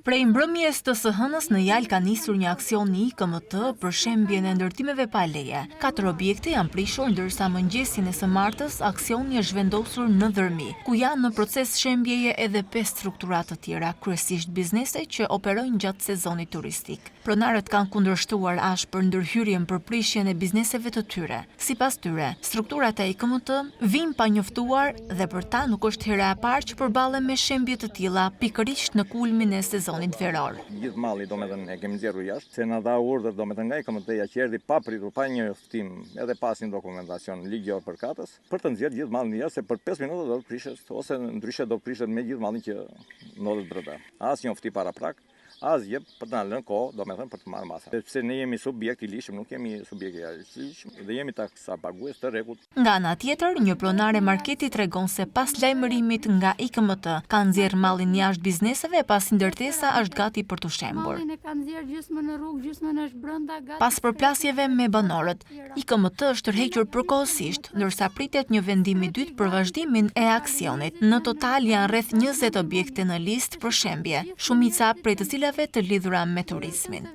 Prej mbrëmjes të së hënës në Jalë ka nisur një aksion i IKMT për shembjen e ndërtimeve pa leje. Katër objekte janë prishur ndërsa mëngjesin e së martës aksioni është zhvendosur në Dhërmi, ku janë në proces shembjeje edhe pesë struktura të tjera, kryesisht biznese që operojnë gjatë sezonit turistik. Pronarët kanë kundërshtuar ashpër ndërhyrjen për prishjen e bizneseve të tyre. Sipas tyre, strukturat e IKMT vijnë pa njoftuar dhe për ta nuk është hera e parë që përballen me shembje të tilla pikërisht në kulmin e sezonit veror. Gjithë malli domethënë e kemi nxjerrur jashtë, se na dha urdhër domethënë nga IKMT-ja që erdhi papritur, pa njoftim edhe pa asnjë dokumentacion ligjor përkatës, për të nxjerrë gjithë mallin jashtë se për 5 minuta do të prishet ose ndryshe do prishet me gjithë mallin që ndodhet brenda. As njoftim paraprak, Asgjë për të na lënë kohë, domethënë për të marrë masa. Sepse ne jemi subjekt i ligjshëm, nuk jemi subjekt i jashtëligjshëm dhe jemi taksapagues të rregullt. Nga ana tjetër, një pronare marketi tregon se pas lajmërimit nga IKMT, ka nxjerrë mallin jashtë bizneseve pasi ndërtesa është gati për t'u shembur. Pas përplasjeve me banorët, IKMT është tërhequr përkohësisht, ndërsa pritet një vendim i dytë për vazhdimin e aksionit. Në total janë rreth 20 objekte në listë për shembje, shumica prej të cilave të lidhura me turizmin.